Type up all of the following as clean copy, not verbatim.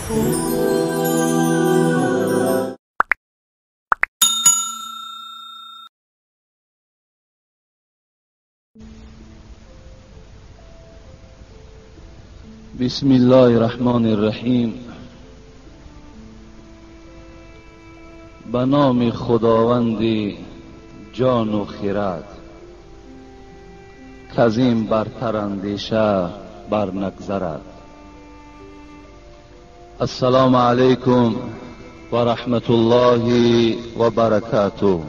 بسم الله الرحمن الرحیم. به نام خداوند جان و خرد، کز این برتر اندیشه بر نگذرد. السلام علیکم و رحمت الله و برکاته.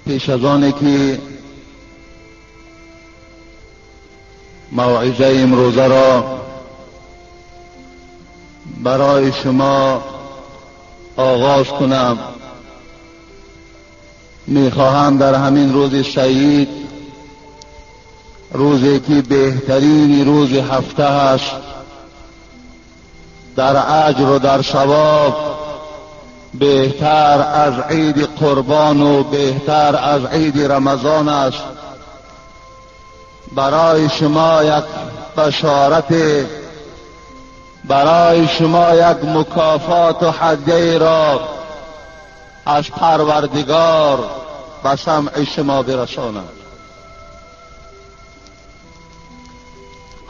پیش از آنی که موعظه امروزه را برای شما آغاز کنم، میخواهم در همین روز سعید، روزی که بهترین روز هفته است، در اجر و در ثواب بهتر از عید قربان و بهتر از عید رمضان است، برای شما یک بشارت، برای شما یک مکافات و هدیه را از پروردگار به سمع شما برساند.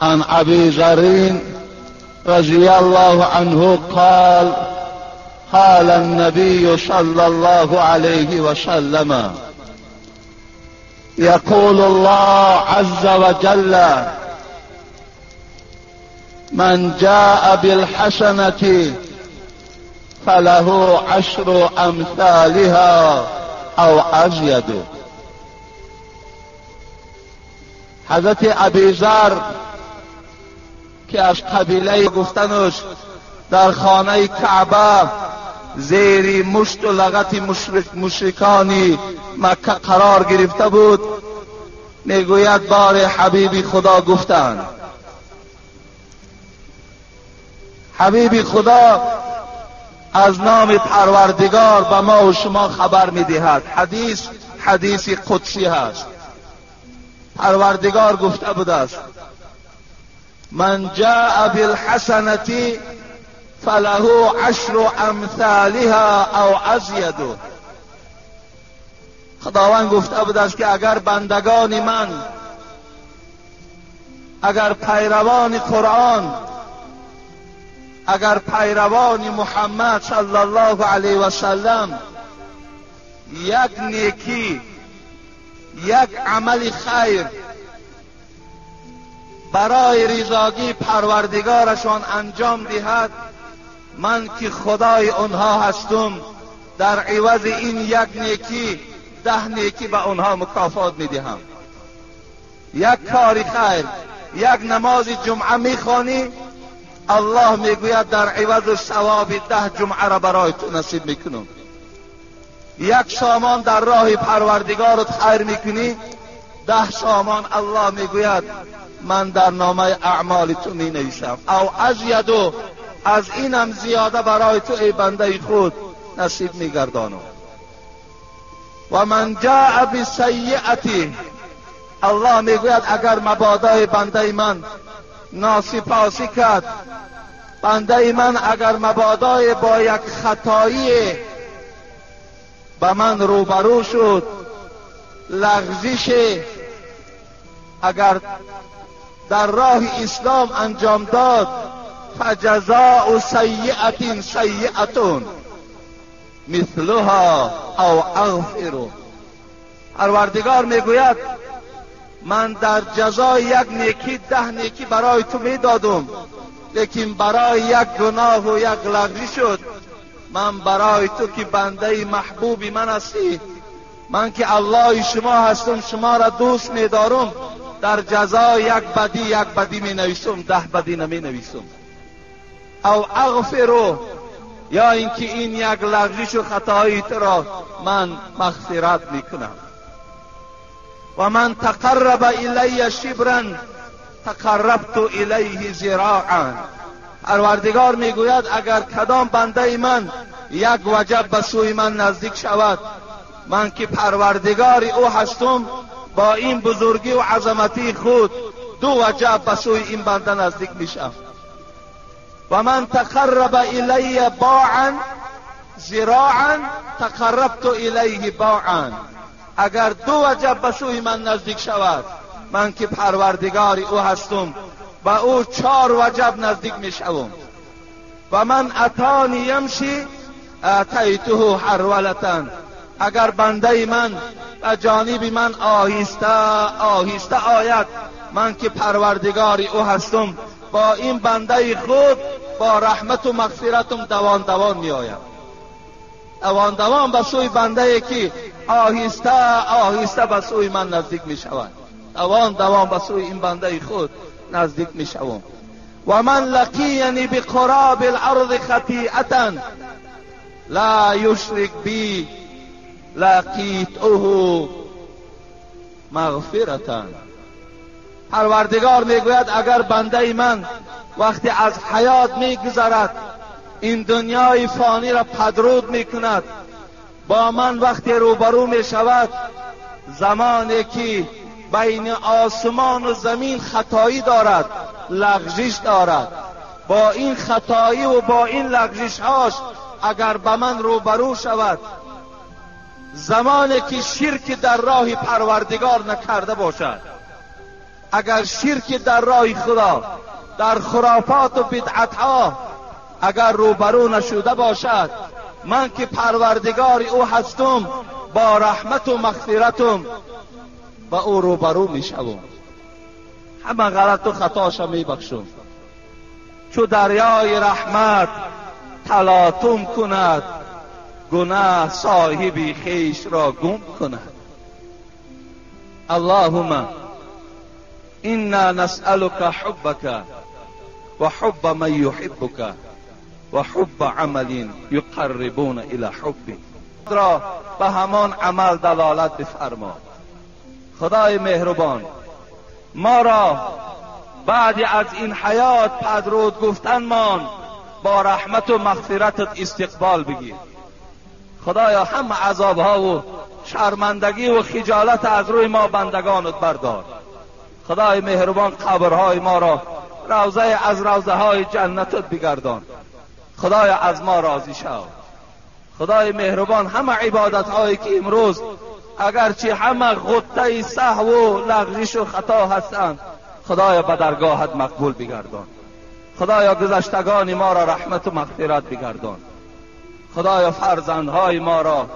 عن ابی ذر رضی الله عنه قال قال النبي صلى الله عليه وسلم يقول الله عز وجل من جاء بالحسنة فله عشر أمثالها أو أزيد. حضرت ابی ذر که از قبیله گفتنش در خانه کعبه زیر مشت و لغت مشرکانی مکه قرار گرفته بود، میگوید بار حبیب خدا گفتند. حبیب خدا از نام پروردگار به ما و شما خبر میدهد. حدیث حدیث قدسی هست. پروردگار گفته بوده است من جاء بالحسنة فله عشر امثالها او ازید. خداوند گفته بود است که اگر بندگان من، اگر پیروان قرآن، اگر پیروان محمد صلی الله علیه و سلم یک نیکی، یک عمل خیر برای رضاگی پروردگارشان انجام دهد، من که خدای آنها هستم در عوض این یک نیکی 10 نیکی به آنها مکافات میدهم. یک کار خیر، یک نماز جمعه میخوانی، الله میگوید در عوض ثواب 10 جمعه را برای تو نصیب میکنم. یک سامان در راه پروردگارت خیر میکنی، 10 سامان الله میگوید من در نامه اعمال تو مینویسم، او ازیدو، از اینم زیاده برای تو ای بنده خود نصیب میگردانم. و من جاء بالسیئة، الله میگوید اگر مبادای بنده من ناسپاسی کرد، بنده من اگر مبادای با یک خطایی به من روبرو شد، لغزش اگر در راه اسلام انجام داد، فجزاء سیئة سیئة مثلها او اغفر. پروردگار میگوید من در جزای یک نیکی 10 نیکی برای تو میدادم، لیکن برای یک گناه و یک لغزش شد، من برای تو که بنده محبوب من هستی، من که الله شما هستم، شما را دوست میدارم، در جزای یک بدی یک بدی می نویسم، 10 بدی نمی نویسم. او اغفرو، یا اینکه این یک لغزش و خطایی تو را من مغفرت میکنم. و من تقرب الی شبرا تقربت الیه ذراعا. پروردگار میگوید اگر کدام بنده من یک وجب به سوی من نزدیک شود، من که پروردگار او هستم با این بزرگی و عظمتی خود دو وجب به سوی این بنده نزدیک میشم. و من تقرب الی باعا ذراعا تقربت الیه باعا. اگر دو وجب به سوی من نزدیک شود، من که پروردگار او هستم به او 4 وجب نزدیک میشوم. و من اتانی یمشی اتیته هرولة. اگر بنده من به جانب من آهسته آهسته آید، من که پروردگار او هستم با این بنده خود با رحمت و مغفرتم دوان دوان می آیم. دوان دوان به سوی بنده که آهسته آهسته به سوی من نزدیک می شود، دوان دوان به سوی این بنده خود نزدیک می شوم. و من لقینی بقراب الارض خطیئة لا یشرک بی لقیته مغفرة. پروردگار میگوید اگر بنده من وقتی از حیات میگذرد، این دنیای فانی را پدرود میکند، با من وقتی روبرو میشود، زمانی که بین آسمان و زمین خطایی دارد، لغزش دارد، با این خطایی و با این لغزش هاش اگر به من روبرو شود، زمانی که شرک در راه پروردگار نکرده باشد، اگر شرک در راه خدا، در خرافات و بدعتها اگر روبرو نشده باشد، من که پروردگار او هستم با رحمت و مغفرتم با او روبرو میشوم، همه غلط و خطاش میبخشم. چو دریای رحمت تلاطم کند، گناه صاحبی خویش را گم کند. اللهم انا نسألك حبك وحب من يحبك وحب عمل يقربون الى حبك. را به همان عمل دلالت بفرما. خدای مهربان، ما را بعد از این حیات پدرود گفتنمان با رحمت و مغفرتت استقبال بگیر. خدایا همه عذابها و شرمندگی و خجالت از روی ما بندگانت بردار. خدای مهربان قبرهای ما را روضه از روضه های جنتت بگردان. خدایا از ما راضی شو. خدای مهربان همه عبادت هایی که امروز اگرچه همه غطه سهو و لغزش و خطا هستند، خدایا به درگاهت مقبول بگردان. خدایا گذشتگان ما را رحمت و مغفرت بگردان. خدایا فرزندهای ما را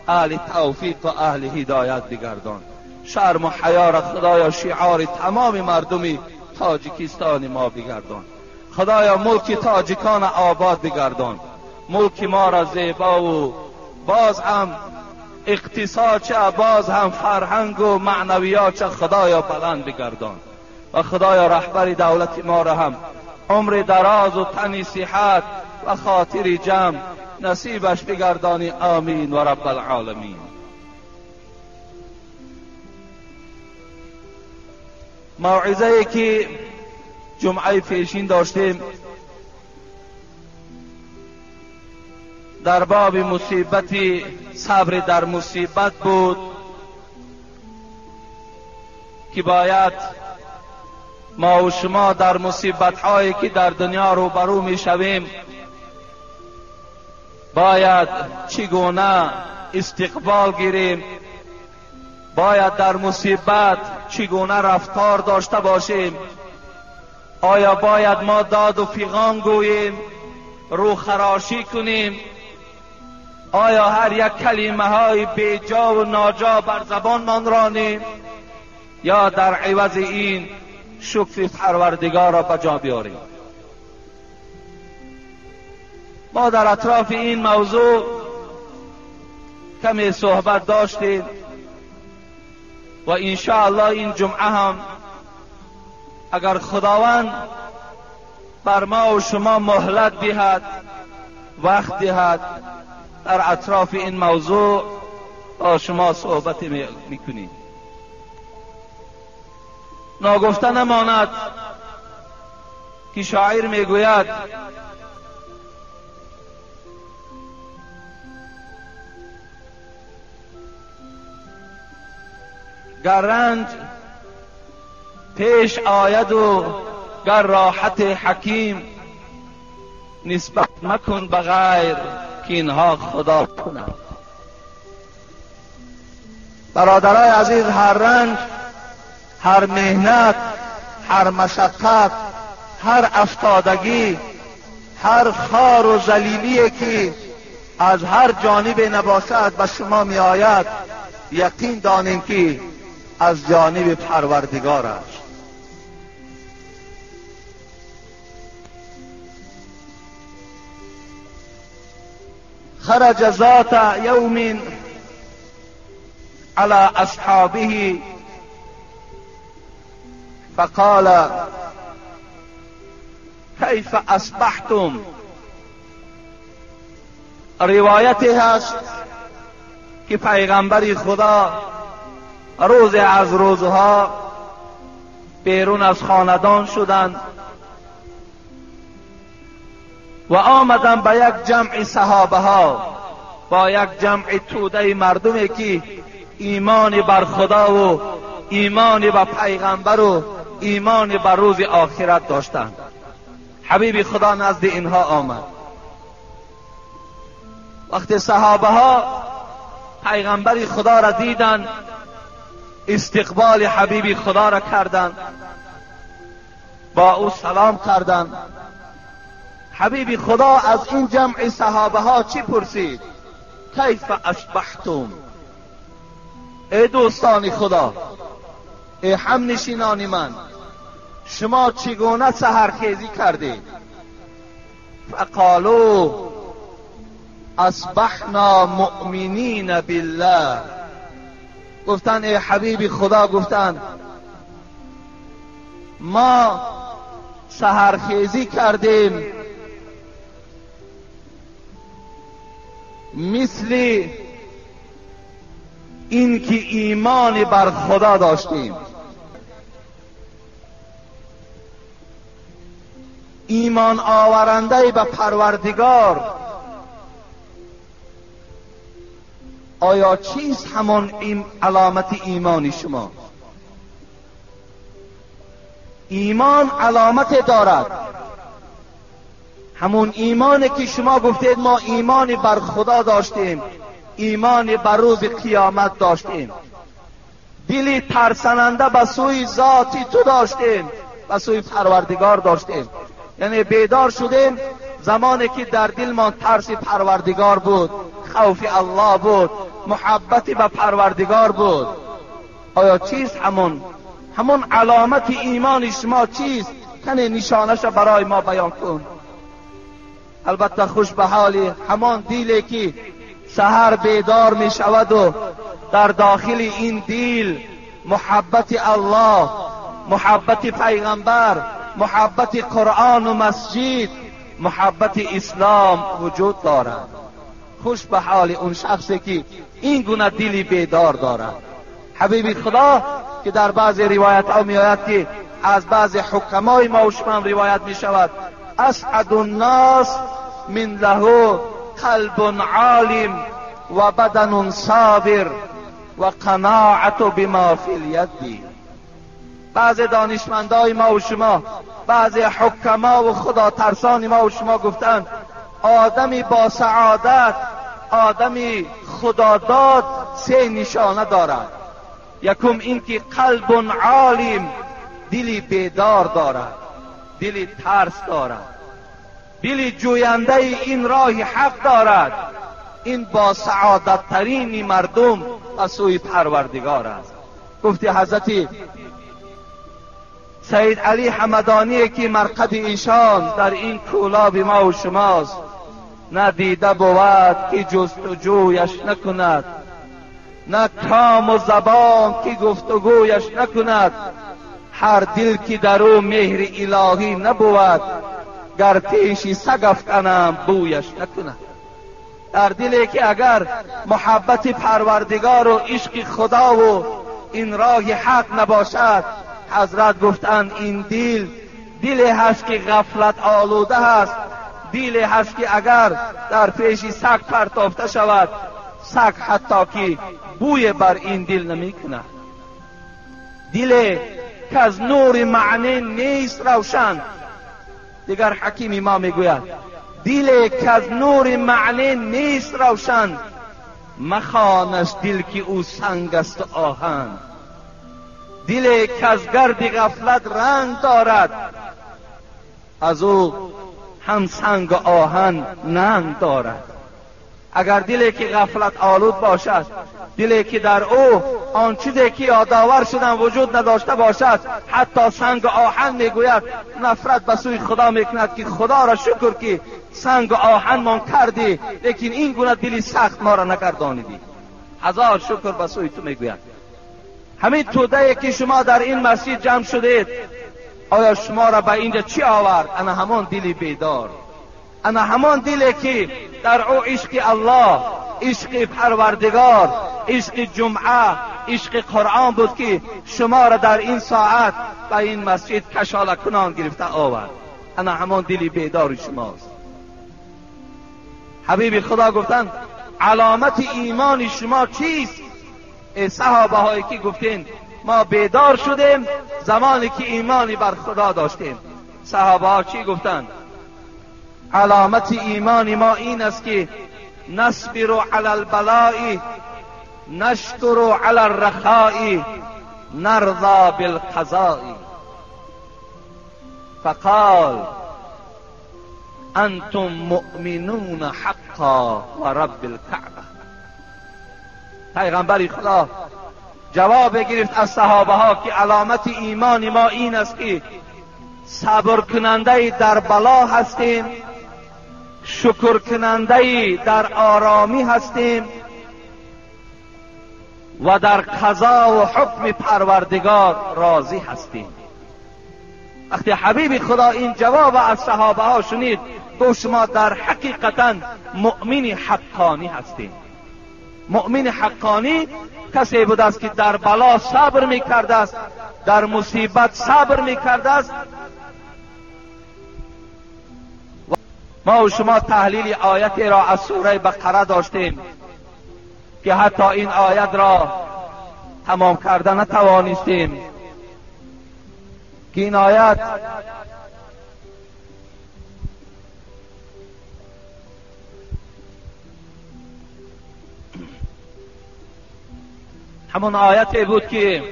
اهل توفیق و اهل هدایت بگردان. شرم و حیا را خدایا شعار تمام مردم تاجیکستان ما بگردان. خدایا ملک تاجیکان آباد بگردان. ملک ما را زیبا و باز هم اقتصاد چه، باز هم فرهنگ و معنویات چه خدایا بلند بگردان. و خدایا رهبر دولت ما را هم عمر دراز و تن صحت و خاطر جمع نصیبش بگردانی. آمین و رب العالمین. موعظه که جمعه پیشین داشتیم در باب مصیبت صبر در مصیبت بود که باید ما و شما در مصیبت هایی که در دنیا روبرو می شویم باید چگونه استقبال گیریم، باید در مصیبت چگونه رفتار داشته باشیم. آیا باید ما داد و فیغان گوییم، رو خراشی کنیم؟ آیا هر یک کلمه های بیجا و ناجا بر زبانمان رانیم، یا در عوض این شکر پروردگار را به جا بیاریم؟ ما در اطراف این موضوع کمی صحبت داشتیم و انشاءالله این جمعه هم اگر خداوند بر ما و شما مهلت دهد، وقت دهد، در اطراف این موضوع با شما صحبت میکنیم. ناگفته نماند که شاعر میگوید گر رنج پیش آید و گر راحت حکیم، نسبت مکن به غیر که اینها خدا کند. برادرای عزیز، هر رنج، هر مهنت، هر مشقت، هر افتادگی، هر خار و ذلیلی که از هر جانب نباشد به شما می آید، یقین دانیم که از جانب پروردگار است. خرج ذات یوم على اصحابه فقال کیف اصبحتم. روایتی هست که پیغمبر خدا روز از روزها بیرون از خاندان شدند و آمدند به یک جمع صحابه ها، با یک جمع توده مردمی که ایمان بر خدا و ایمان به پیغمبر و ایمان بر روز آخرت داشتند. حبیب خدا نزد اینها آمد. وقتی صحابه ها پیغمبر خدا را دیدند، استقبال حبیب خدا را کردند، با او سلام کردند. حبیب خدا از این جمع صحابه ها چی پرسید؟ کیف اصبحتم؟ ای دوستان خدا، ای همنشینان من، شما چگونه سحرخیزی کردید؟ فقالوا اصبحنا مؤمنین بالله. گفتن ای حبیب خدا، گفتن ما سحرخیزی کردیم مثل این که ایمان بر خدا داشتیم. ایمان آورنده به پروردگار آیا چیز همان علامت ایمان شما؟ ایمان علامت دارد. همون ایمانی که شما گفتید ما ایمان بر خدا داشتیم، ایمان بر روز قیامت داشتیم، دلی ترسننده به سوی ذاتی تو داشتیم، به سوی پروردگار داشتیم. یعنی بیدار شدیم زمانی که در دلمان ترس پروردگار بود، خوف الله بود، محبت به پروردگار بود. آیا چیز همون علامت ایمان شما چیست؟ کنه نشانش برای ما بیان کن. البته خوش به حال همان دیلی که سحر بیدار می شود و در داخل این دیل محبت الله، محبت پیغمبر، محبت قرآن و مسجد، محبت اسلام وجود دارد. خوش به حال اون شخصی که این گونه دلی بیدار دارد. حبیب خدا که در بعض روایت ها می آید که از بعض حکمای ما و شما روایت می شود، اسعد الناس من له قلب عالم و بدن صابر و قناعت بما فی الید. بعض دانشمندای ما و شما، بعض حکما و خدا ترسان ما و شما گفتند آدمی با سعادت، آدمی خداداد سه نشانه دارد. یکم این که قلب عالم، دلی بیدار دارد، دلی ترس دارد، دلی جوینده این راه حق دارد. این با سعادت ترین مردم از سوی پروردگار است. گفتی حضرت سید علی حمدانی که مرقد ایشان در این کولاب ما و شماست، نه دیده بود که جستجویش نکند، نه کام و زبان که گفتگویش نکند. هر دل که در او مهر الهی نبود، گر پیش سگ افکنم بویش نکند. در دلی که اگر محبت پروردگار و عشق خدا و این راه حق نباشد، حضرت گفتند این دل دلی هست که غفلت آلوده هست، دلی هست که اگر در پیش سگ پرتافته شود، سگ حتی که بوی بر این دل نمی کند. دل که از نور معنی نیست روشن. دیگر حکیم ما میگوید دل که از نور معنی نیست روشن، مخوانش دل که او سنگ است و آهن. دل که از گرد غفلت رنگ دارد، از او هم سنگ و آهن ننگ دارد. اگر دلی که غفلت آلود باشد، دلی که در او آن چیزی که یادآور شدن وجود نداشته باشد، حتی سنگ و آهن میگوید نفرت به سوی خدا میکند که خدا را شکر که سنگ و آهن مان کردی، لیکن این گونه دلی سخت ما را نگردانیدی. هزار شکر به سوی تو میگوید. همین توده که شما در این مسجد جمع شدید، آیا شما را به اینجا چی آورد؟ انا همان دلی بیدار، انا همان دلی که در او عشق الله، عشق پروردگار، عشق جمعه، عشق قرآن بود که شما را در این ساعت به این مسجد کشاله کنان گرفته آورد. انا همان دلی بیدار شماست. حبیب خدا گفتند علامت ایمان شما چیست؟ ای صحابه هایی که گفتین ما بیدار شدیم زمانی که ایمانی بر خدا داشتیم. صحابه ها چی گفتند؟ علامت ایمان ما این است که نصبر علی البلاء، نشکر علی الرخاء، نرضى بالقضاء. فقال انتم مؤمنون حقا ورب الكعبه. پیغمبر خدا جواب گرفت از صحابه ها که علامت ایمان ما این است که صبر کننده در بلا هستیم، شکر کننده در آرامی هستیم و در قضا و حکم پروردگار راضی هستیم. وقتی حبیب خدا این جواب از صحابه ها شنید، گفت شما در حقیقتا مؤمن حقانی هستیم. مؤمن حقانی کسی بود است که در بلا صبر میکرده است، در مصیبت صبر میکرده است. ما و شما تحلیل آیت را از سوره بقره داشتیم که حتی این آیت را تمام کرده نتوانستیم، که این آیت همون آیتی بود که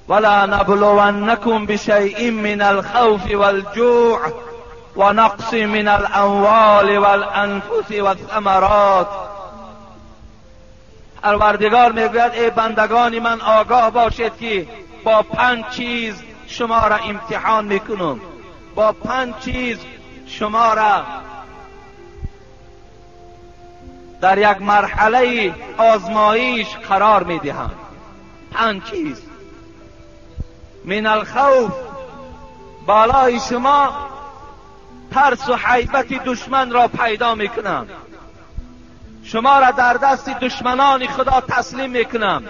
ولا نبلونکم بشیء من الخوف والجوع ونقص من الاموال والانفس والثمرات. پروردگار میگوید ای بندگان من آگاه باشید که با 5 چیز شما را امتحان میکنم، با 5 چیز شما را در یک مرحله آزمایش قرار میدهم. 5 چیز. من الخوف، بالای شما ترس و حیبت دشمن را پیدا میکنم، شما را در دست دشمنان خدا تسلیم میکنم،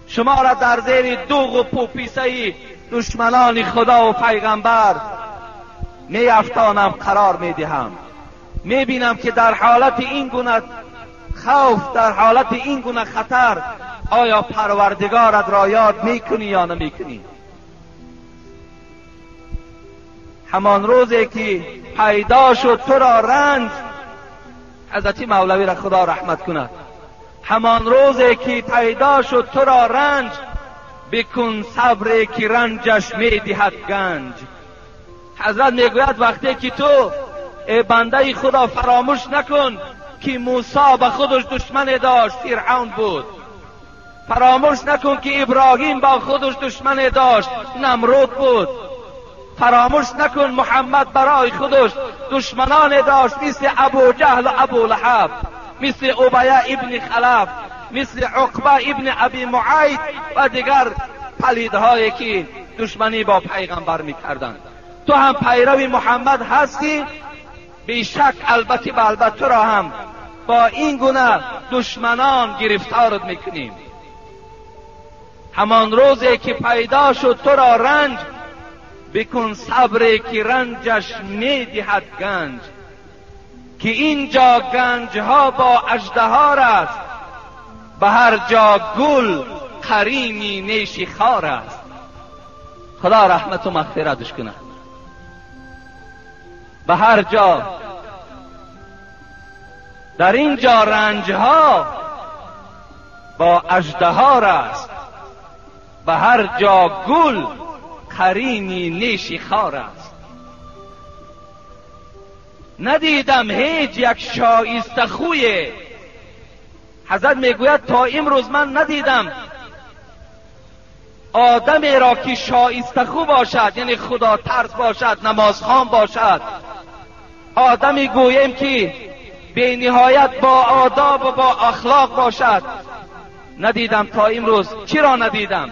شما را در زیر دوغ و پوپیسه دشمنان خدا و پیغمبر میافتانم، قرار میدهم. میبینم که در حالت این گونه خوف، در حالت این گونه خطر، آیا پروردگارت را یاد میکنی یا نمیکنی؟ همان روزی که پیدا شد تو را رنج، حضرت مولوی را خدا رحمت کند، همان روزی که پیدا شد تو را رنج، بکن صبر که رنجش میدهد گنج. حضرت میگوید وقتی که تو ای بنده خدا فراموش نکن که موسی به خودش دشمن داشت، فرعون بود. فراموش نکن که ابراهیم با خودش دشمن داشت، نمرود بود. فراموش نکن محمد برای خودش دشمنان داشت، مثل ابو جهل و ابو لهب، مثل ابیه ابن خلف، مثل عقبه ابن ابی معیط و دیگر پلیدهایی که دشمنی با پیغمبر میکردند. تو هم پیرو محمد هستی، بیشک البته به البته تو را هم با این گونه دشمنان گرفتارت میکنیم. همان روزی که پیدا شد تو را رنج، بکن صبری که رنجش میدهد گنج. که اینجا گنجها با اژدهار است، به هر جا گل قرینی نیشی خار است. خدا رحمت و مغفرتش کنه. به هر جا در اینجا رنجها با اژدهار است، به هر جا گل قرینی نیشی خار است. ندیدم هیچ یک شایسته خوی. حضرت میگوید تا امروز من ندیدم آدمی را که شایسته خو باشد، یعنی خدا ترس باشد، نمازخوان باشد، آدمی گوییم که به نهایت با آداب و با اخلاق باشد. ندیدم تا امروز. چرا ندیدم؟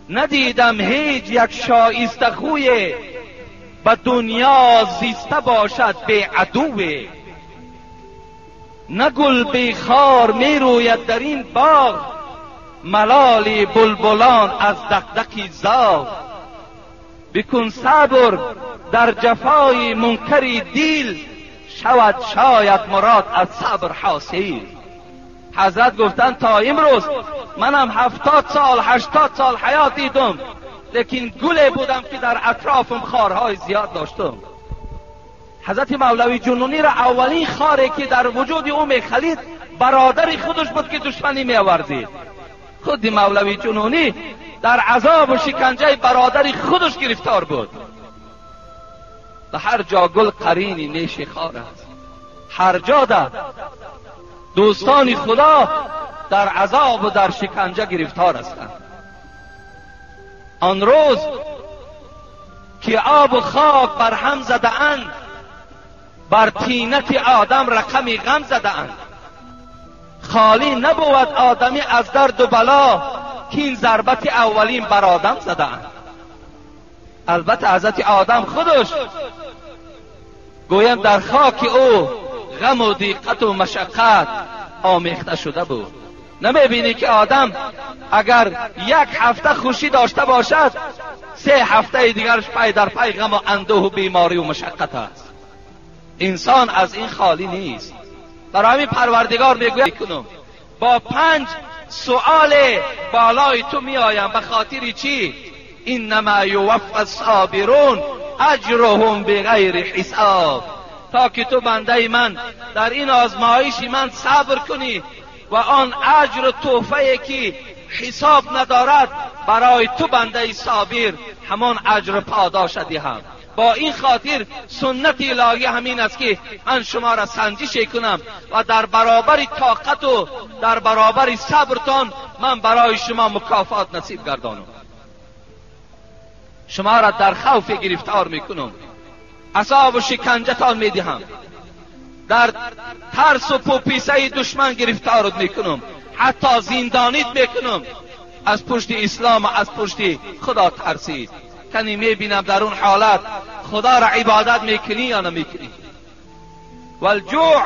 ندیدم هیچ یک شایسته خوی به دنیا زیسته باشد به عدوی. نه گل بی خار می روید در این باغ، ملال بلبلان از دقدقی زاغ. بکن صبر در جفای منکری دیل، شود شاید مراد از صبر حاصل. حضرت گفتن تا امروز منم 70 سال 80 سال حیات دیدم، لیکن گله بودم که در اطرافم خارهای زیاد داشتم. حضرت مولوی جنونی را اولین خاری که در وجود او میخلید برادر خودش بود که دشمنی میآورزید. خود مولوی جنونی در عذاب و شکنجه برادر خودش گرفتار بود. به هر جا گل قرینی نیش خار است. هر جا در دوستان خدا در عذاب و در شکنجه گرفتار هستند. آن روز که آب و خاک بر هم زده اند، بر طینت آدم رقمی غم زده اند. خالی نبود آدمی از درد و بلا، که این ضربت اولین بر آدم زده اند. البته حضرت آدم خودش گویم در خاک او غم و دیقت و مشقت آمیخته شده بود. نمیبینی که آدم اگر یک هفته خوشی داشته باشد، 3 هفته دیگرش پی در پی غم و اندوه و بیماری و مشقت است. انسان از این خالی نیست. برای همین پروردگار میگوید کنم با 5 سؤال بالای تو میآیم. به خاطر چی؟ انما یوفى الصابرون اجرهم بغیر حساب. تا که تو بنده من در این آزمایش من صبر کنی و آن اجر و تحفه که حساب ندارد برای تو بنده صابر همان اجر پاداش دهم. با این خاطر سنت الهی همین است که من شما را سنجش کنم و در برابر طاقت و در برابر صبرتان من برای شما مکافات نصیب گردانم. شما را در خوف گرفتار میکنم، عذاب و شکنجتان میدهم، در ترس و پوپیسه دشمن گرفتارت میکنم، حتی زندانیت میکنم. از پشت اسلام و از پشت خدا ترسید. کنی میبینم در اون حالت خدا را عبادت میکنی یا نمیکنی. والجوع،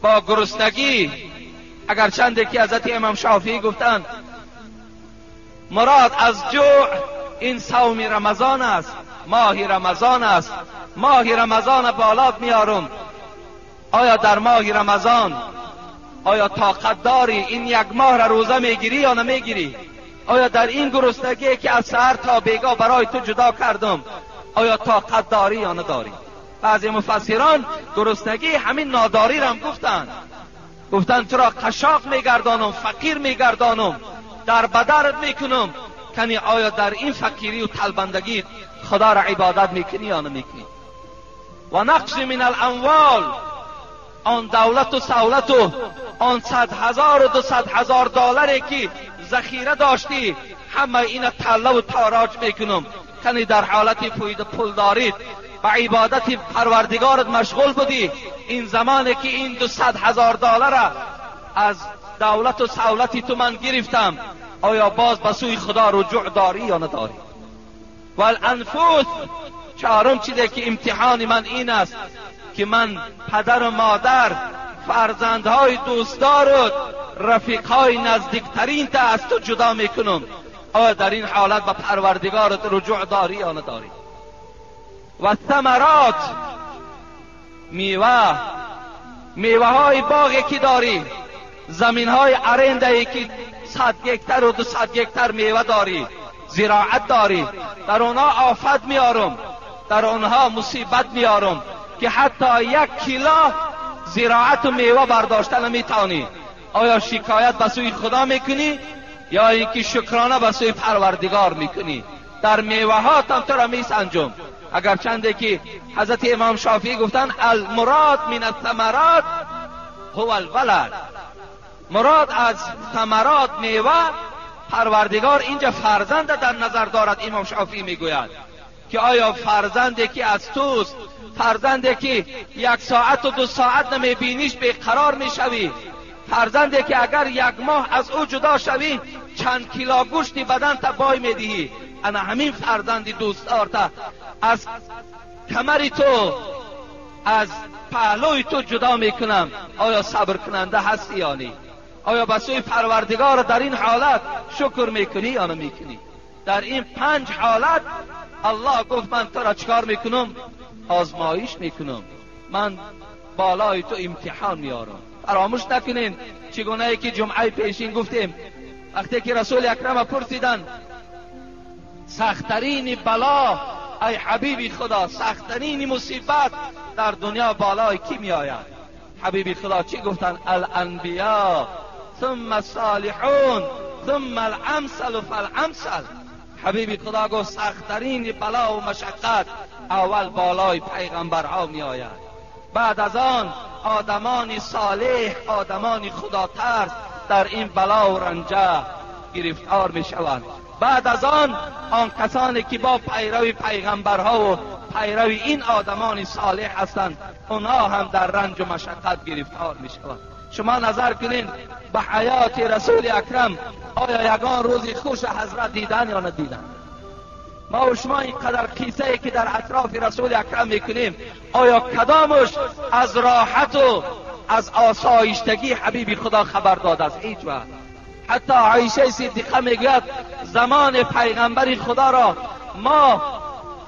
با گرسنگی. اگر چند که حضرت امام شافعی گفتند مراد از جوع این صوم رمضان است، ماه رمضان است. ماه رمضان بالات میارم. آیا در ماه رمضان آیا طاقت داری این یک ماه را روزه میگیری یا نمیگیری؟ آیا در این گرسنگی که از سحر تا بیگاه برای تو جدا کردم آیا طاقت داری یا نداری؟ بعضی مفسران گرسنگی همین ناداری را هم گفتند. گفتند تو را قشاق میگردانم، فقیر میگردانم، در بدرت میکنم. کنی آیا در این فقیری و تلبندگی خدا را عبادت میکنی یا نمیکنی؟ و نقص من الاموال، آن دولت و سولت و آن 100,000 و 200,000 دلاری که ذخیره داشتی همه اینا طله و تاراج میکنم. کنی در حالت پول دارید به عبادت پروردگارت مشغول بودی، این زمانی که این 200,000 دلار از دولت و سولتی تو من گرفتم، آیا باز به سوی خدا رجوع داری یا نداری؟ والانفس، چهارم چیزی که امتحان من این است که من پدر و مادر، فرزندهای دوستدارت، رفیقهای نزدیکترین تا از تو جدا میکنم. آیا در این حالت به پروردگارت رجوع داری یا نداری؟ و ثمرات، میوه، میوه های باغی که داری، زمین های ارنده که 100 гектар و 200 гектар мева дорӣ، زراعت داری، در اونها آفت میارم، در اونها مصیبت میارم که حتی 1 کیلو زراعت و میوه برداشته نمیتونی. آیا شکایت به سوی خدا میکنی یا اینکه شکرانه به سوی پروردگار میکنی؟ در میوه هاتم تو را میسنجم. اگر چنده که حضرت امام شافعی گفتن المراد من الثمرات هو الولد، مراد از ثمرات میوه، پروردگار اینجا فرزند در نظر دارد. امام شافعی میگوید که آیا فرزندی که از توست، فرزندی که 1 ساعت و 2 ساعت نمیبینیش بیقرار میشوی، فرزندی که اگر 1 ماه از او جدا شوی چند کیلو گوشت بدن تا بای میدهی، انا همین فرزندی دوست دارتا از کمر تو، از پهلوی تو جدا میکنم، آیا صبر کننده هستی یا نی؟ آیا به سوی پروردگار در این حالت شکر میکنی یا نمیکنی؟ در این 5 حالت الله گفت من تو را چکار میکنم؟ آزمایش میکنم، من بالای تو امتحان میارم. فراموش نکنین چگونه ای که جمعه پیشین گفتیم، وقتی که رسول اکرم پرسیدن سختترین بلا ای حبیبی خدا، سختترین مصیبت در دنیا بالای کی میآید؟ حبیبی خدا چی گفتن؟ الانبیا ثم الصالحون ثم الامثل فالامثل. حبیبی خدا گفت سختترین بلا و مشقت اول بالای پیغمبرها میآید، بعد از آن آدمان صالح، آدمان خدا ترس در این بلا و رنجه گرفتار میشوند، بعد از آن آن کسانی که با پیروی پیغمبرها و پیروی این آدمان صالح هستند، اونها هم در رنج و مشقت گرفتار میشوند. شما نظر کنین به حیات رسول اکرم، آیا یگان روزی خوش حضرت دیدن یا ندیدن؟ ما و شما اینقدر قصه ای که در اطراف رسول اکرم میکنیم، آیا کدامش از راحت و از آسایشتگی حبیب خدا خبر داده است؟ هیچ وقت. حتی عایشه صدیقه میگوید زمان پیغمبر خدا را ما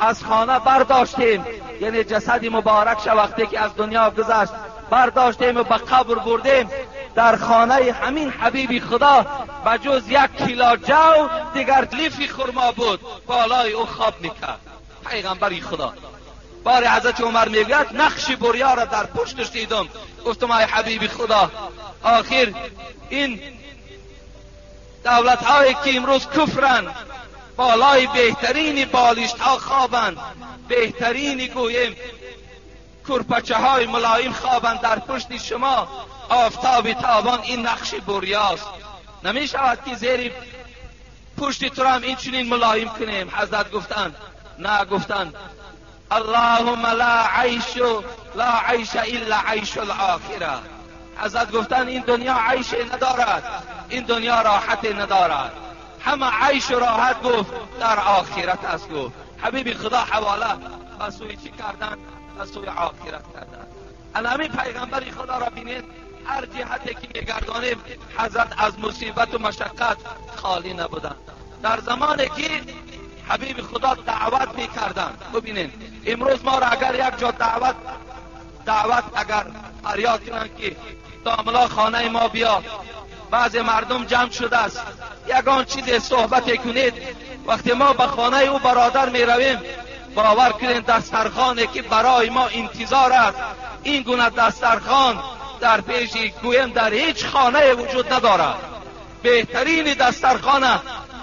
از خانه برداشتیم، یعنی جسد مبارک وقتی که از دنیا گذشت برداشتیم و به قبر بردیم، در خانه همین حبیب خدا به جز 1 کیلو جو دیگر لیف خرما بود، بالای او خواب میکرد پیغمبر خدا. بار حضرت عمر میگوید نقش بریا را در پشتش دیدم، گفتم ای حبیب خدا، آخر این دولت هایی که امروز کفرند بالای بهترین بالشت ها خوابند، بهترین گویم کرپچه های ملایم خوابند، در پشت شما آفتاب تابان این نقش بریاست، نمی شود که زیر پشت تو هم این چنین ملایم کنیم؟ حضرت گفتند نه، گفتند اللهم لا عیش لا عیش الا عیش الاخره. حضرت گفتند این دنیا عیش ندارد، این دنیا راحت ندارد، همه عیش و راحت گفت در آخرت است. گفت حبیب خدا حواله به سوی چی کردن؟ به سوی آخرت کردن. الان پیغمبر خدا را بینید، هر جهتی که میگردانیم حضرت از مصیبت و مشقت خالی نبودند. در زمانی که حبیب خدا دعوت میکردند، ببینید امروز ما را اگر یک جا دعوت اگر فریاد کنند که داملا خانه ما بیا، بعض مردم جمع شده است، یگان چیز صحبت کنید، وقتی ما به خانه او برادر می رویم، باور کنید دسترخوانی که برای ما انتظار است، این گونه دسترخوان در پیش گویم در هیچ خانه وجود ندارد. بهترین دسترخوانه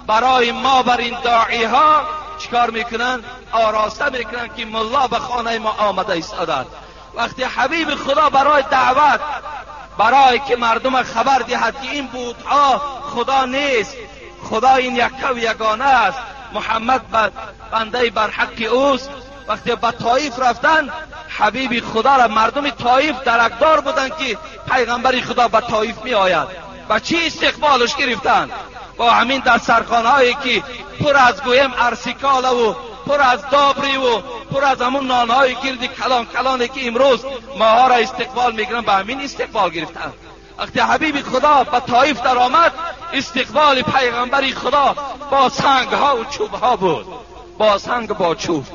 برای ما بر این داعی ها چیکار میکنن؟ آراسته میکنن که ملا به خانه ما آمده ایستاده. وقتی حبیب خدا برای دعوت، برای که مردم خبر دهد که این بت‌ها خدا نیست، خدا این یکه و یگانه است، محمد بنده بر حق اوست، وقتی به طایف رفتن حبیب خدا را مردم طایف درکدار بودند که پیغمبر خدا به طایف می آید. و چی استقبالش گرفتن؟ با همین دسترخوانهایی که پر از گویم ارسیکاله و پر از دابری و پر از همون نانهای گرد کلان کلانی که امروز ماها را استقبال میگیرن، به همین استقبال گرفتن. وقتی حبیب خدا به طایف در آمد، استقبال پیغمبر خدا با سنگ ها و چوب ها بود، با سنگ با چوب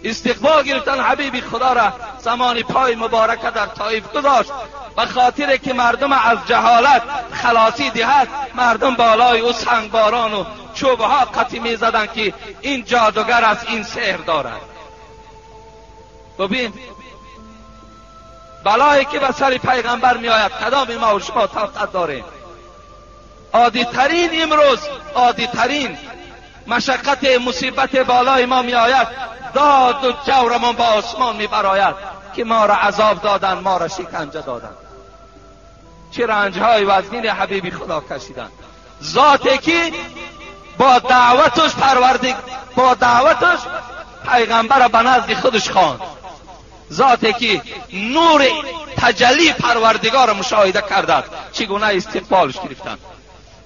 استقبال گرفتن. حبیب خدا را زمان پای مبارکه در طایف گذاشت، به خاطر که مردم از جهالت خلاصی دهد. مردم بالای او سنگباران و چوبها قطی میزدند که این جادوگر است، این سحر دارد. ببین بلایی که به سر پیغمبر میآید کدام ما و شما طاقت داریم؟ عادی ترین امروز، عادی ترین مشقت مصیبت بالای ما میآید، داد و جورمان با آسمان میبراید که ما را عذاب دادن، ما را شکنجه دادن. چه رنجهای وزنین حبیبی خدا کشیدن. ذاتی که با دعوتش با دعوتش پیغمبر به نزد خودش خواند، ذاتی که نور تجلی پروردگار مشاهده کردند، چگونه استقبالش گرفتند.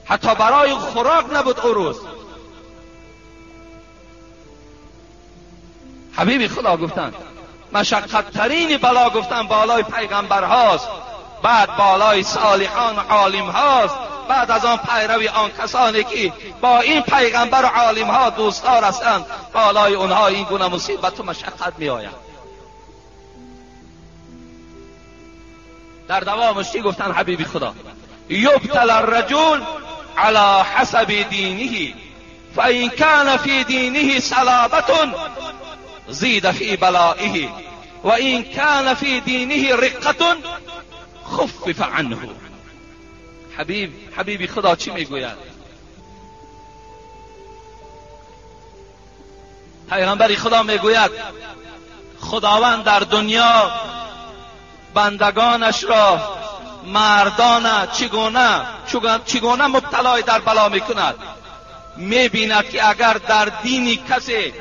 حتی برای خوراک نبود او روز. حبیبی خدا گفتند مشقت ترین بلا گفتن بالای پیغمبر هاست، بعد بالای صالحان عالم هاست، بعد از آن پیروی آن کسانی که با این پیغمبر و عالم ها دوستدار هستند، بالای اونها این گونه مصیبت و مشقت می آید. در دوامش چی گفتن حبیبی خدا؟ یبتل الرجل على حسب دینه فإن كان في دینه صلابة زید فی بلائه وإن كان فی دینه رقة خفف عنه. حبیبی خدا چی میگوید؟ پیغمبر خدا میگوید خداوند در دنیا بندگانش را مردان چگونه مبتلای در بلا میکند. میبیند که اگر در دین کسی،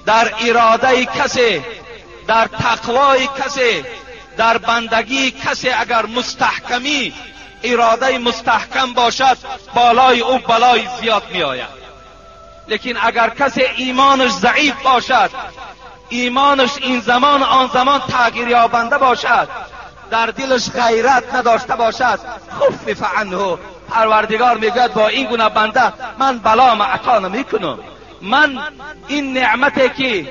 در اراده کسی، در تقوای کسی، در بندگی کسی اگر مستحکمی، اراده مستحکم باشد، بالای او بلای زیاد می آید. لیکن اگر کسی ایمانش ضعیف باشد، ایمانش این زمان آن زمان تغییر یابنده باشد، در دلش غیرت نداشته باشد، خفف عنه، پروردگار میگوید با این گونه بنده من بلا عطا نمیکنم. من این نعمتی که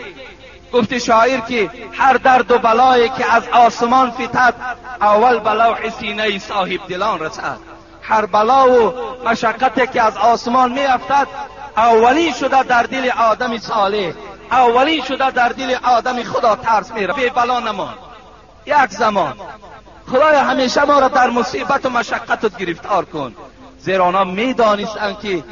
گفت شاعر که هر درد و بلایی که از آسمان فتد، اول به لوح سینه صاحب دلان رسد. هر بلا و مشقتی که از آسمان می افتد، اولین شده در دل آدم صالح، اولین شده در دل آدم خدا ترس میره. بی بلا نمان یک زمان. خدای همیشه ما را در مصیبت و مشقت گرفتار کن، زیرا آنها میدانستند که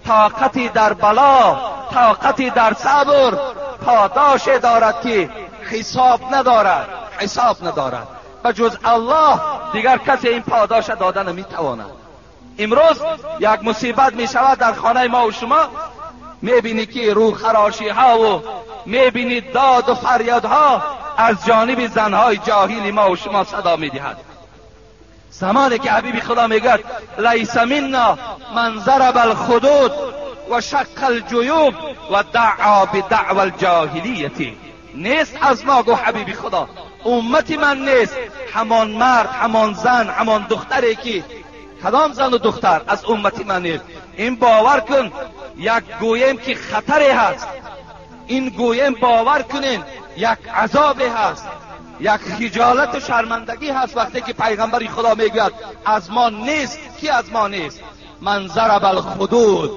طاقتی در بلا، طاقتی در صبر پاداش دارد که حساب ندارد، حساب ندارد. و جز الله دیگر کسی این پاداش داده نمیتواند. امروز یک مصیبت میشود در خانه ما و شما، میبینی که رو خراشی ها و میبینی داد و فریادها از جانب زنهای جاهل ما و شما صدا میدهد. زمانی که حبیب خدا میگوید لیس منا من ضرب الخدود و شق الجیوب و دعا بدعوى الجاهلیت، نیست از ما گو حبیب خدا، امت من نیست همان مرد، همان زن، همان دختری که کدام زن و دختر از امت من نیست. این باور کن یک گویم که خطری هست، این گویم باور کنین یک عذابی هست، یک خجالت و شرمندگی هست وقتی که پیغمبر خدا میگوید از ما نیست. کی از ما نیست؟ من ضرب الخدود،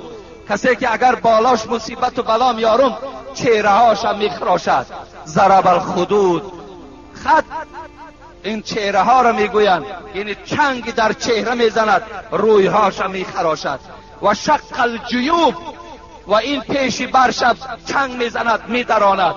کسی که اگر بالاش مصیبت و بلا میارم چهره هاش هم میخراشد. ضرب الخدود، خط این چهره ها را میگویند، یعنی چنگ در چهره میزند، روی هاش هم میخراشد. و شق الجیوب، و این پیشی برشب چنگ میزند، میدراند،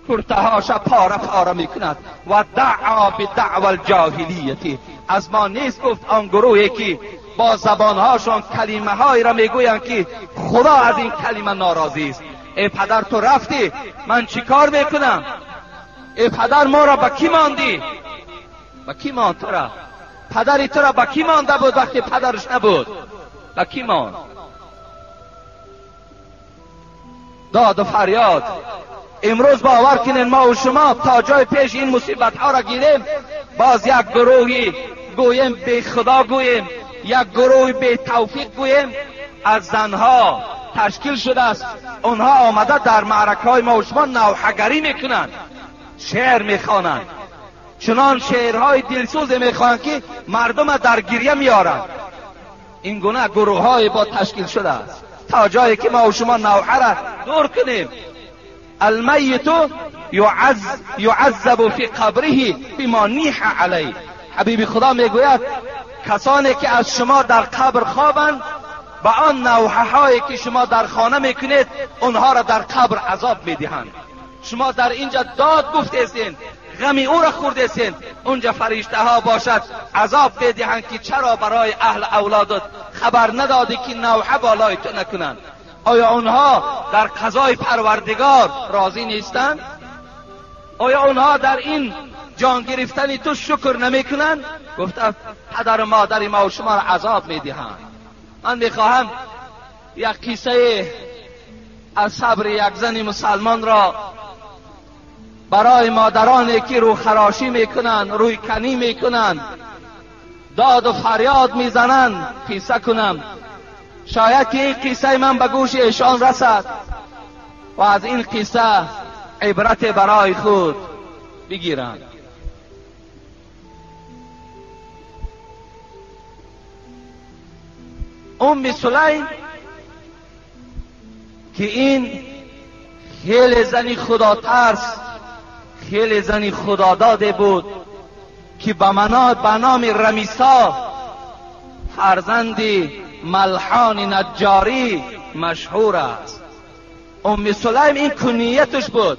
کرتهاش پاره پاره میکند. و دعا بدعوى الجاهلیت، از ما نیست گفت آن گروهی که با زبانهاشان کلمه هایی را میگویند که خدا از این کلمه ناراضی است. ای پدر تو رفتی، من چیکار میکنم؟ ای پدر ما را به کی ماندی؟ به کی ماند تو را؟ پدری تو را به کی مانده بود وقتی پدرش نبود؟ به کی ماند؟ داد و فریاد. امروز باور کنین ما و شما تا جای پیش این مصیبت ها را گیریم، باز یک گروهی گوییم به خدا گوییم، یک گروه به توفیق گوییم، از زنها تشکیل شده است. اونها آمده در معرکه های ما و شما نوحه‌گری میکنند، شعر میخوانند، چنان شعرهای دلسوز میخوانند که مردم در گریه میارند. این گونه گروه های با تشکیل شده است تا جایی که ما و شما نوحه را دور کنیم. المیت یعذب فی قبره بما نیح علیه. حبیب خدا میگوید کسانی که از شما در قبر خوابند به آن نوحه هایی که شما در خانه میکنید اونها را در قبر عذاب میدهند. شما در اینجا داد گفتید، غمی او را خوردید، اونجا فرشته ها باشد عذاب بدهند که چرا برای اهل اولادت خبر ندادی که نوحه بالای تو نکنند. آیا اونها در قضای پروردگار راضی نیستند؟ آیا اونها در این جان گرفتن تو شکر نمیکنند؟ گفت پدر و مادر ما و شما را عذاب میدهند. من میخواهم یک قصه از صبر یک زن مسلمان را برای مادرانی که رو خراشی میکنند، روی کنی میکنند، داد و فریاد میزنند قصه کنم. شاید که این قصه من به گوش ایشان رسد و از این قصه عبرت برای خود بگیرند. ام سلیم که این خیلی زنی خدا ترس، خیلی زنی خداداده بود که به نام رمیسا فرزند ملحان نجاری مشهور است. ام سلیم این کنیتش بود،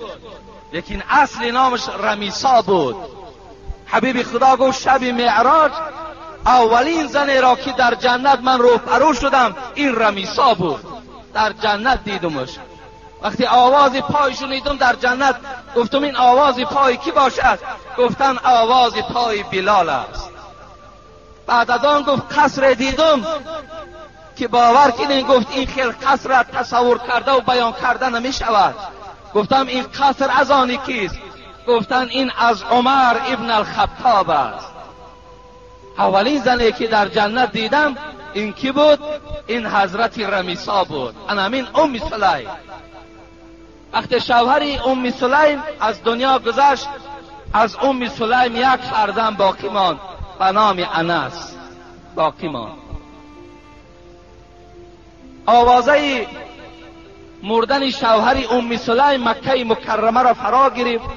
لیکن اصل نامش رمیسا بود. حبیب خدا گفت شب معراج اولین زنی را که در جنت من روبرو شدم این رمیسا بود. در جنت دیدمش. وقتی آواز پای شنیدم در جنت گفتم این آواز پای کی باشد؟ گفتن آواز پای بلال است. بعد از آن گفت قصر دیدم که باور کنین، گفت این خیل قصر را تصور کرده و بیان کرده نمی شود. گفتم این قصر از آن کیست؟ گفتن این از عمر ابن الخطاب است. اولین زنی که در جنت دیدم این کی بود؟ این حضرت رمیسا بود، همین ام سلیم. وقتی شوهر ام سلیم از دنیا گذشت، از ام سلیم یک فرزند باقی ماند به نام انس باقی ماند. آوازه مردن شوهر ام سلیم مکه مکرمه را فرا گرفت.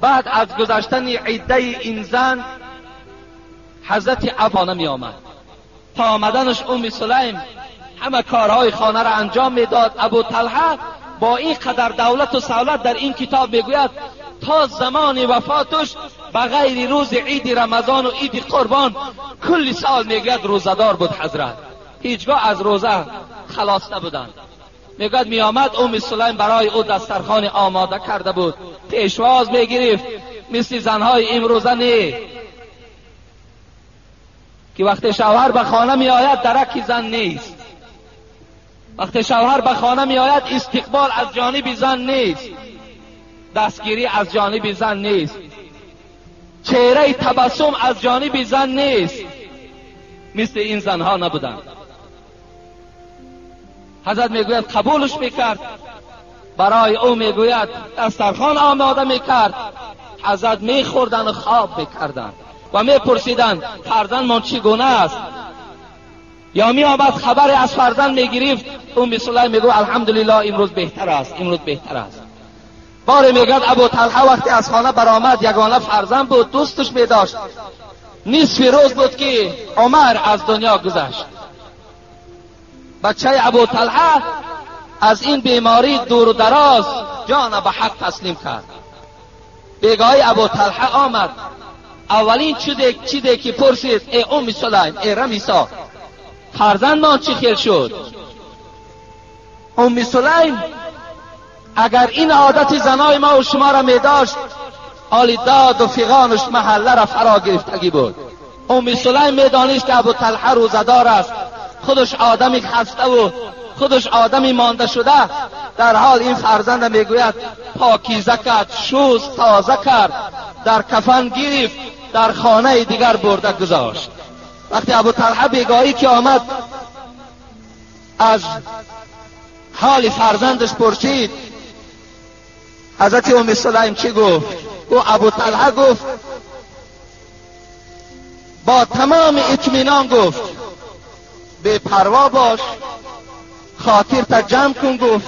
بعد از گذشتن عده این زن حضرت ابا می آمد. تا آمدنش ام سلیم همه کارهای خانه را انجام میداد. ابو طلحه با این قدر دولت و سولت در این کتاب میگوید تا زمان وفاتش به غیر روز عید رمضان و عید قربان کل سال میگوید روزه‌دار بود حضرت، هیچگاه از روزه خلاص نبودند. میگوید میآمد ام سلیم برای او دسترخوان آماده کرده بود، پیشواز میگرفت، مثل زنهای امروزه نه که وقتی شوهر به خانه می آید درک زن نیست، وقتی شوهر به خانه می آید استقبال از جانب زن نیست، دستگیری از جانب زن نیست، چهره تبسم از جانب زن نیست. مثل این زنها نبودند. حضرت میگوید قبولش میکرد، برای او میگوید دسترخوان آماده میکرد، حضرت میخوردن و خواب میکردند و میپرسیدند فرزندمان چگونه است؟ یا می آمد خبر از فرزند میگرفت، ام سلیم میگو الحمدلله امروز بهتر است، امروز بهتر است. باره میگد ابو طلحه وقتی از خانه برآمد یگانه فرزند بود، دوستش میداشت. نصف روز بود که عمر از دنیا گذشت. بچه ابو طلحه از این بیماری دور و دراز جان به حق تسلیم کرد. بیگاهی ابو طلحه آمد، اولین چیزی که پرسید ای ام سلیم، ای رمیسا، فرزندمان چی خیل شد؟ ام سلیم اگر این عادت زنای ما و شما را می داشت، آلی داد و فغانش محله را فرا گرفتگی بود. ام سلیم می دانست که ابو طلحه روزه‌دار است، خودش آدمی خسته و خودش آدمی مانده شده. در حال این فرزند میگوید پاکیزه کرد، شوز تازه کرد، در کفن گرفت، در خانه دیگر برده گذاشت. وقتی ابو طلحه بیگاهی که آمد از حال فرزندش پرسید، حضرت ام سلیم چی گفت؟ گفت ابو طلحه گفت با تمام اطمینان گفت بپروا باش، خاطر تا جمع کن گفت،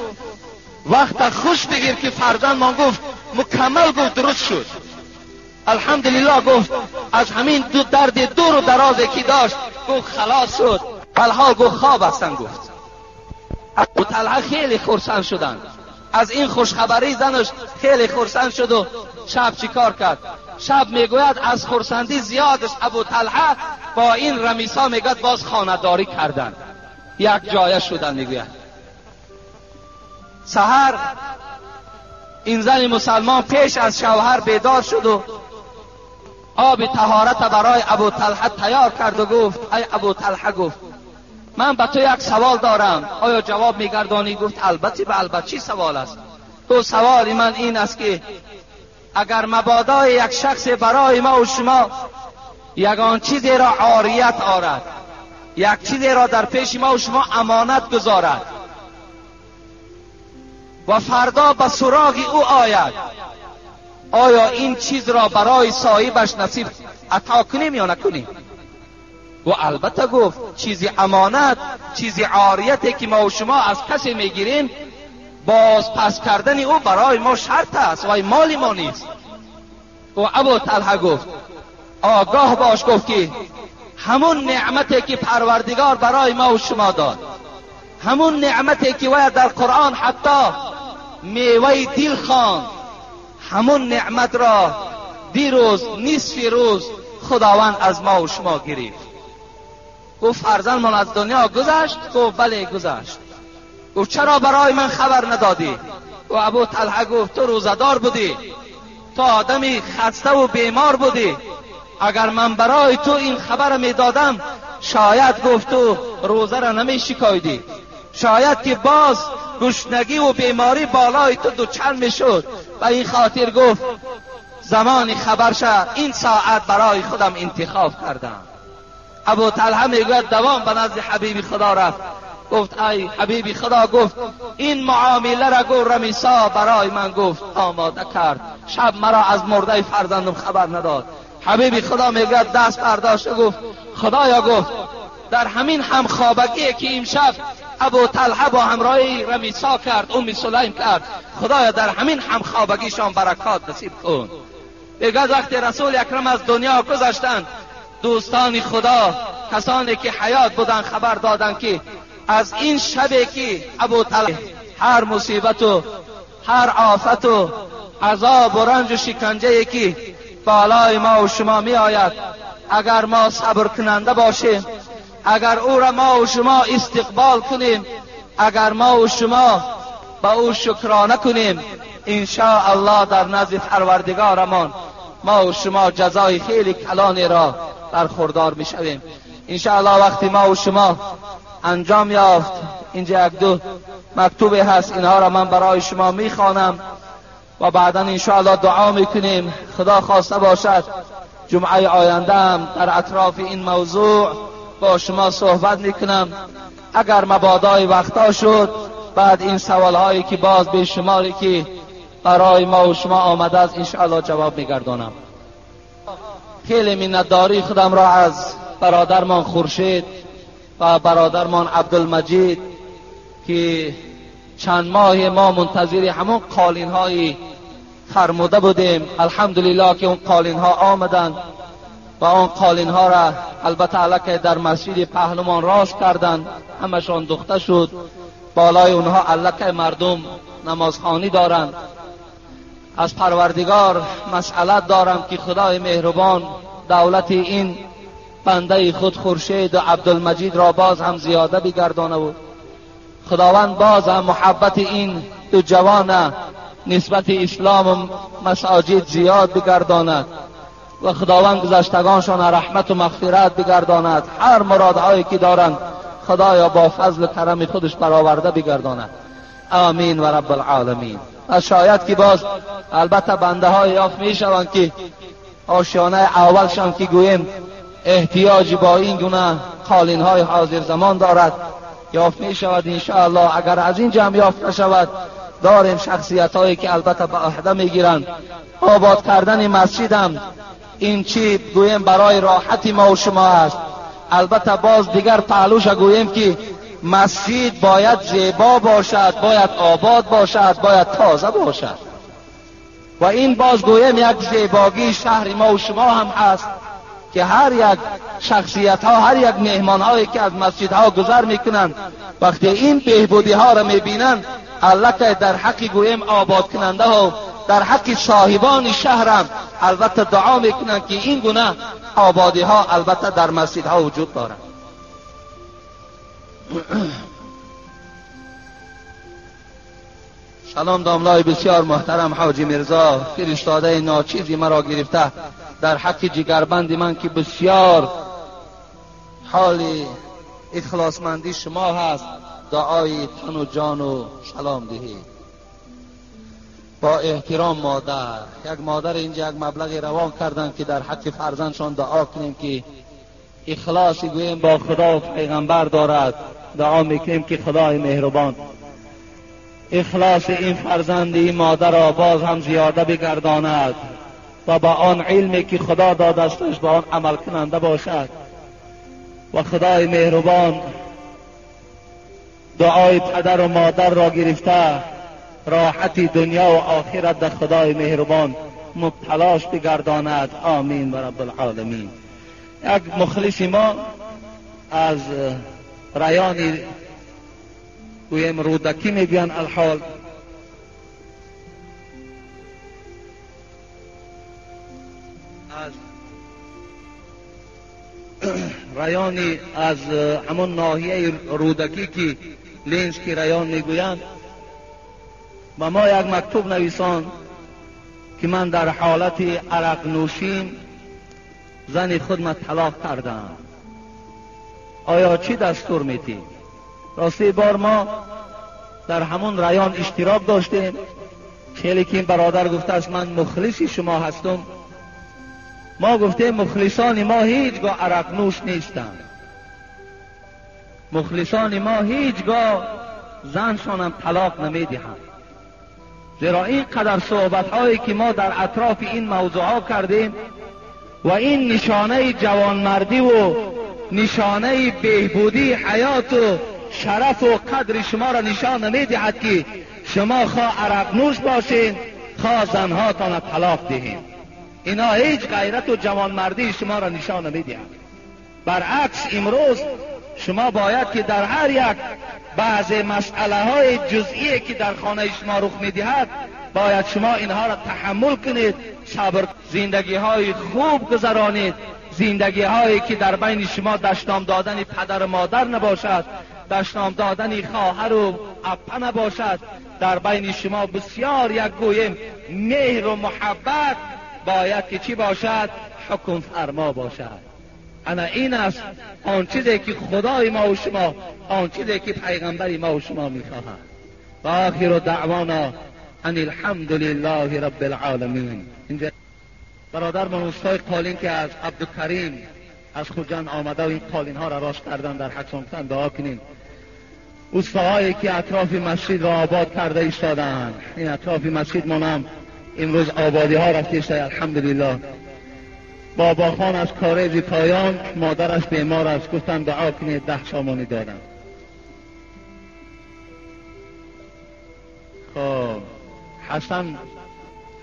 وقت خوش بگیر که فرزند من گفت مکمل گفت درست شد. الحمدلله گفت از همین دو درد دور و درازی که داشت گفت خلاص شد. الحال گفت خواب هستن گفت. ابو طلحه خیلی خرسند شدند از این خوشخبری، زنش خیلی خرسند شد و شب چیکار کرد؟ شب میگوید از خرسندی زیادش ابو طلحه با این رمیسا میگوید باز خانه‌داری کردند، یک جایه شدن. میگوید سحر این زن مسلمان پیش از شوهر بیدار شد و آب طهارت برای ابو طلحه تیار کرد و گفت ای ابو طلحه، گفت من به تو یک سوال دارم، آیا جواب میگردانی؟ گفت البته به البته. چی سوال است؟ گفت سوال من این است که اگر مبادای یک شخص برای ما و شما یگان چیزی را عاریت آرد، یک چیزی را در پیش ما و شما امانت گذارد و فردا به سراغ او آید، آیا این چیز را برای صاحبش نصیب عطا کنیم یا نکنیم؟ و البته گفت چیزی امانت، چیزی عاریتی که ما و شما از کسی میگیریم باز پس کردن او برای ما شرط است و مال ما نیست. و ابو طلحه گفت آگاه باش، گفت که همون نعمتی که پروردگار برای ما و شما داد، همون نعمتی که وی در قرآن حتی میوه دل خواند، همون نعمت را دیروز نصف روز خداوند از ما و شما گرفت. گفت فرزند من از دنیا گذشت؟ گفت بله گذشت. گفت چرا برای من خبر ندادی؟ و ابو طلحه گفت تو روزه‌دار بودی، تو آدمی خسته و بیمار بودی، اگر من برای تو این خبر میدادم شاید گفت تو روزه را نمی شکایدی، شاید که باز گشنگی و بیماری بالای تو دوچند میشد. و این خاطر گفت زمانی خبر شد این ساعت برای خودم انتخاب کردم. ابو طلحه میگوید دوام به نزد حبیب خدا رفت، گفت ای حبیب خدا، گفت این معامله را گفت رمیسا برای من گفت آماده کرد، شب مرا از مرده فرزندم خبر نداد. حبیب خدا میگوید دست برداشت گفت خدایا، گفت در همین همخوابگی که امشب ابو طلحه با همراهی رمیسا کرد، ام سلیم کرد، خدایا در همین همخوابگیشان برکات نصیب کن. میگوید وقتی رسول اکرم از دنیا گذشتند، دوستان خدا کسانی که حیات بودند خبر دادند که از این شبی که ابو طلحه هر مصیبت و هر آفت و عذاب و رنج و شکنجه که بالای ما و شما می آید، اگر ما صبر کننده باشیم، اگر او را ما و شما استقبال کنیم، اگر ما و شما با او شکرانه کنیم، ان شاء الله در نزد پروردگارمان ما و شما جزای خیلی کلانی را برخوردار می شویم. ان شاء الله وقتی ما و شما انجام یافت، اینجا یک دو مکتوب هست، اینها را من برای شما می خوانم و بعدا ان شاء الله دعا میکنیم. خدا خواسته باشد جمعه آینده هم در اطراف این موضوع با شما صحبت میکنم. اگر مبادای وقتا شد بعد این سوالهایی که باز به شماری که برای ما و شما آمده است ان شاء الله جواب میگردانم. خیلی منتداری خودم را از برادرمان خورشید و برادرمان عبدالمجید که چند ماه ما منتظر همون قالین های فرموده بودیم، الحمدلله که اون قالین ها آمدند و آن قالین ها را البته الکه در مسجد پهلومان راست کردند، همشان دوخته شد، بالای اونها الکه مردم نمازخوانی دارند. از پروردگار مسئلت دارم که خدای مهربان دولت این بنده خود خورشید و عبدالمجید را باز هم زیاده بگردانه و خداوند باز هم محبت این دو جوان نسبت اسلام و مساجد زیاد بگرداند و خداوند گذشتگانشان رحمت و مغفرت بگرداند. هر مرادهایی که دارند خدایا با فضل و کرم خودش برآورده بگرداند. آمین و رب العالمین. و شاید که باز البته بنده های یافت می شوند که آشیانه اولشان که گوییم احتیاج با این گونه قالین های حاضر زمان دارد یافت می شود ان شاء الله. اگر از این جمع یافت نشود داریم شخصیت هایی که البته به عهده می گیرند. آباد کردن مسجد هم این چی گوییم برای راحت ما و شما است، البته باز دیگر پهلوش گوییم که مسجد باید زیبا باشد، باید آباد باشد، باید تازه باشد. و این باز گویم یک زیباگی شهر ما و شما هم هست که هر یک شخصیت ها، هر یک مهمان هایی که از مسجد ها گذر میکنند، وقتی این بهبودی ها را میبینند، البته در حق گویم آباد کننده ها، در حق صاحبان شهرم البته دعا میکنند که این گونه آبادی ها البته در مسجد ها وجود دارند. سلام داملای بسیار محترم حاجی میرزا، فرستاده ناچیزی مرا گرفته در حق جگربند من که بسیار حال اخلاصمندی شما هست، دعای تن و جان و سلام دهید. با احترام مادر، یک مادر اینجا یک مبلغ روان کردن که در حق فرزندشان دعا کنیم که اخلاصی گوییم با خدا و پیغمبر دارد. دعا میکنیم که خدای مهربان اخلاص این فرزند این مادر را باز هم زیاده بگرداند و با آن علمی که خدا دادستش با آن عمل کننده باشد. و خدای مهربان دعای پدر و مادر را گرفته راحتی دنیا و آخرت در خدای مهربان مبتلاش بگرداند. آمین و رب العالمین. یک مخلص ما از ریان گویم رودکی میگوین الحال، از ریانی از همون ناحیه رودکی که لینسکی ریان میگویند، و ما یک مکتوب نویسان که من در حالت عرق نوشین زن خود ما طلاق کردم، آیا چی دستور میدی؟ راستی بار ما در همون ریان اشتراک داشتیم. خیلی که این برادر گفته است من مخلص شما هستم، ما گفتیم مخلصان ما هیچگاه عرق نوش نیستند، مخلصان ما هیچگاه زنشان هم طلاق نمیدهند، زیرا این قدر صحبت هایی که ما در اطراف این موضوع ها کردیم و این نشانه جوانمردی و نشانه بهبودی حیات و شرف و قدر شما را نشان نمیدهد که شما خواه عرق نوش باشین خواه زنهاتان طلاق دهین. اینا هیچ غیرت و جوانمردی شما را نشان نمیدهد. برعکس امروز شما باید که در هر یک بعض مسئله های جزئی که در خانه شما رخ میدهد باید شما اینها را تحمل کنید، صبر، زندگی های خوب گذرانید، زندگی هایی که در بین شما دشنام دادن پدر و مادر نباشد، دشنام دادن خواهر و اپه نباشد. در بین شما بسیار یک گویم مهر و محبت باید که چی باشد؟ حکم فرما باشد. انا این است آن چیزی که خدای ما و شما، آن چیزی که پیغمبر ما و شما میخواهد. و آخر دعوانا ان الحمد لله رب العالمین. اینجا برادر من اوستای قالین که از عبدالکریم از خوجند آمده و این قالین ها را راست کردن در حق دعا کنیم. اوستاهایی که اطراف مسجد را آباد کرده ایستادند، این اطراف مسجد مانم امروز آبادی ها رفته ایستاده الحمدلله. بابا خان از کارز پایان، مادرش بیمار است، گفتن دعا کنید، 10 سامانی دادم. خب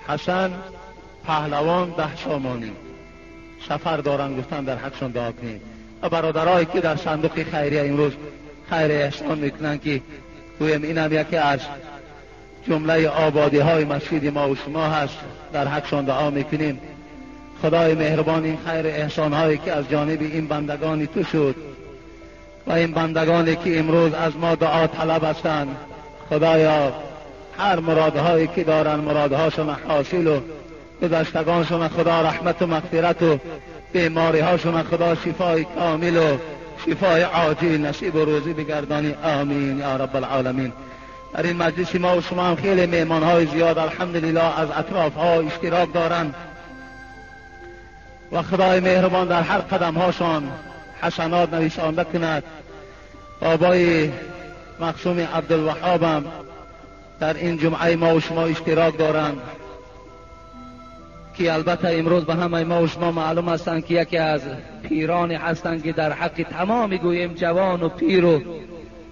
حسن پهلوان 10 سامانی سفر دارن، گفتن در حقشان دعا کنید. و برادرایی که در صندوق خیریه امروز خیر احسان میکنن که گویم اینم یکی از جمله آبادی های مسجد ما و شما هست، در حقشان دعا میکنیم. خدای مهربان این خیر احسان هایی که از جانب این بندگانی تو شد و این بندگانی که امروز از ما دعا طلب هستند، خدایا هر مرادهایی که دارن مرادهاشون حاصل و گذشتگانشون خدا رحمت و مغفرت و بیماریهاشون خدا شفای کامل و شفای عاجل نصیب و روزی بگردانی. آمین یا رب العالمین. در این مجلس ما و شما هم خیلی مهمانهای زیاد الحمدلله از اطراف ها اشتراک دارند و خدای مهربان در هر قدم هاشان حسنات نویسانده کند. بابای مخصوم عبدالوهابم در این جمعه ما و شما اشتراک دارند که البته امروز به همه ما و شما معلوم هستند که یکی از پیرانی هستند که در حق تمام گوییم جوان و پیر و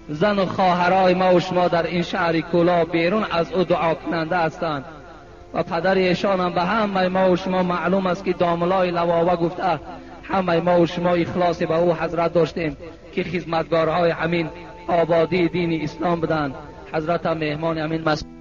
زن و خواهرای ما و شما در این شهر کولاب بیرون از او دعا کننده هستند و پدر ایشان هم به همه ما و شما معلوم است که داملای لواوه گفته همه ما و شما اخلاص به او حضرت داشتیم که خدمتگارهای همین آبادی دین اسلام بدن. حضرت مهمان همین مسجد.